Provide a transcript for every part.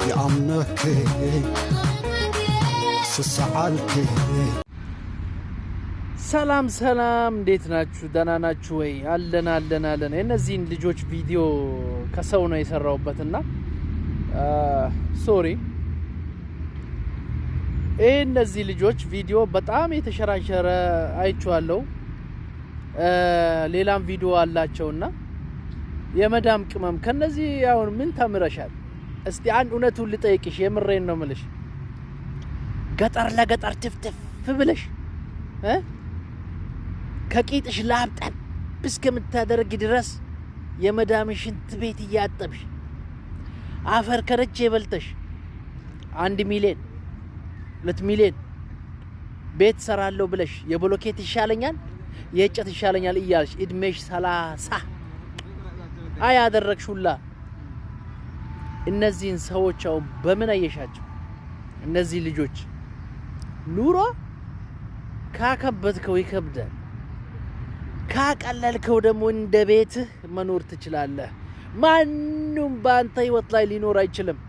ይኣምነኪ ስሰዓልኪ። ሰላም ሰላም፣ እንዴት ናችሁ? ደህና ናችሁ ወይ? አለን አለን አለን። የእነዚህን ልጆች ቪዲዮ ከሰው ነው የሰራሁበትና sorry። ይህ እነዚህ ልጆች ቪዲዮ በጣም የተሸራሸረ አይቼዋለሁ። ሌላም ቪዲዮ አላቸውና የመዳም ቅመም ከነዚህ አሁን ምን ተምረሻል? እስቲ አንድ እውነቱን ልጠይቅሽ፣ የምሬን ነው ምልሽ። ገጠር ለገጠር ትፍትፍ ብለሽ ከቂጥሽ ላብ ጠብ እስከምታደርግ ድረስ የመዳም ሽንት ቤት እያጠብሽ፣ አፈር ከረቼ በልተሽ፣ 1 ሚሊዮን 2 ሚሊዮን ቤት ሰራለሁ ብለሽ፣ የብሎኬት ይሻለኛል የእንጨት ይሻለኛል እያልሽ እድሜሽ 30 አያደረግሽ ሁላ እነዚህን ሰዎች አሁን በምን አየሻቸው? እነዚህ ልጆች ኑሮ ካከበድከው ይከብዳል፣ ካቀለልከው ደግሞ እንደ ቤትህ መኖር ትችላለህ። ማንም በአንተ ህይወት ላይ ሊኖር አይችልም።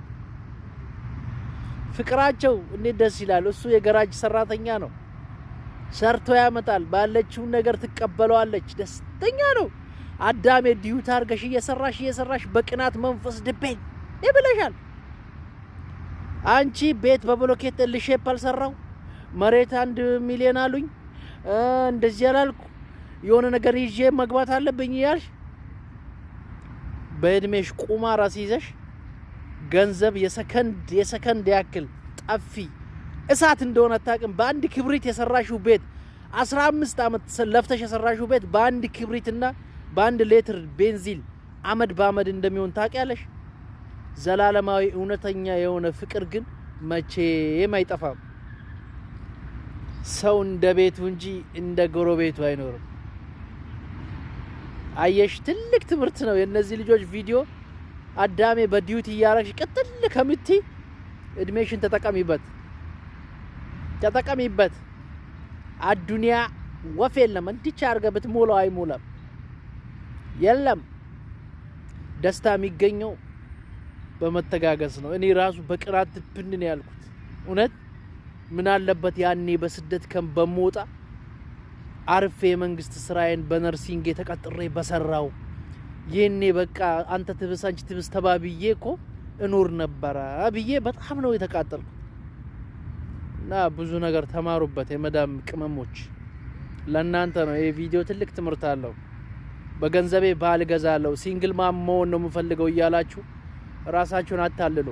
ፍቅራቸው እንዴት ደስ ይላል! እሱ የገራጅ ሰራተኛ ነው፣ ሰርቶ ያመጣል። ባለችውን ነገር ትቀበለዋለች፣ ደስተኛ ነው። አዳሜ duet አድርገሽ እየሰራሽ እየሰራሽ በቅናት መንፈስ ድቤን ይብለሻል። አንቺ ቤት በብሎኬት L shape አልሰራው፣ መሬት 1 ሚሊዮን አሉኝ፣ እንደዚህ ያላልኩ የሆነ ነገር ይዤ መግባት አለብኝ እያልሽ በእድሜሽ ቁማር አስይዘሽ ገንዘብ የሰከንድ የሰከንድ ያክል ጠፊ እሳት እንደሆነ አታውቅም። በአንድ ክብሪት የሰራሽው ቤት፣ 15 ዓመት ለፍተሽ የሰራሽው ቤት በአንድ ክብሪትና በአንድ ሌትር ቤንዚን አመድ በአመድ እንደሚሆን ታውቂያለሽ። ዘላለማዊ እውነተኛ የሆነ ፍቅር ግን መቼም አይጠፋም። ሰው እንደ ቤቱ እንጂ እንደ ጎረቤቱ አይኖርም። አየሽ፣ ትልቅ ትምህርት ነው የእነዚህ ልጆች ቪዲዮ። አዳሜ በ duet እያረግሽ ቅጥል ከምቲ እድሜሽን ተጠቀሚበት፣ ተጠቀሚበት። አዱንያ ወፍ የለም። እንዲቻ አድርገህ ብትሞላው አይሞላም። የለም፣ ደስታ የሚገኘው በመተጋገዝ ነው። እኔ ራሱ በቅናት ብን ነው ያልኩት። እውነት ምን አለበት ያኔ በስደት ከም በምወጣ አርፌ የመንግስት ስራዬን በ nursing ተቀጥሬ በሰራው፣ ይህኔ በቃ አንተ ትብስ አንቺ ትብስ ተባብዬ እኮ እኖር ነበረ ብዬ በጣም ነው የተቃጠልኩት። እና ብዙ ነገር ተማሩበት የመዳም ቅመሞች፣ ለእናንተ ነው ይህ ቪዲዮ፣ ትልቅ ትምህርት አለው። በገንዘቤ ባል እገዛለሁ፣ single mom መሆን ነው የምፈልገው እያላችሁ ራሳችሁን አታልሉ።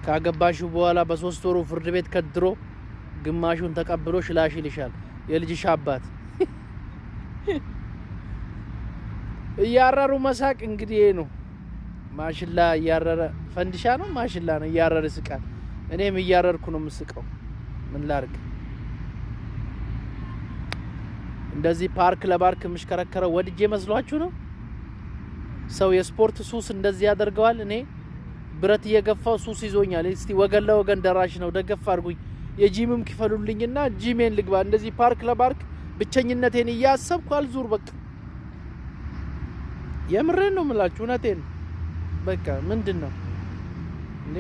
ካገባሽው በኋላ በ3 ወሩ ፍርድ ቤት ከድሮ ግማሹን ተቀብሎ ሽላሽ ይልሻል። የልጅሽ አባት እያረሩ መሳቅ እንግዲህ ይሄ ነው። ማሽላ እያረረ ፈንዲሻ ነው፣ ማሽላ ነው እያረረ ይስቃል። እኔም እያረርኩ ነው የምስቀው። ምን ላርግ? እንደዚህ ፓርክ ለፓርክ የምሽከረከረው ወድጄ መስሏችሁ ነው? ሰው የስፖርት ሱስ እንደዚህ ያደርገዋል። እኔ ብረት እየገፋው ሱስ ይዞኛል። እስቲ ወገን ለወገን ደራሽ ነው፣ ደገፍ አድርጉኝ። የጂምም ክፈሉልኝና ጂሜን ልግባ። እንደዚህ ፓርክ ለፓርክ ብቸኝነቴን እያሰብኩ አልዙር። በቃ የምሬን ነው የምላችሁ፣ እውነቴን። በቃ ምንድን ነው እንዴ?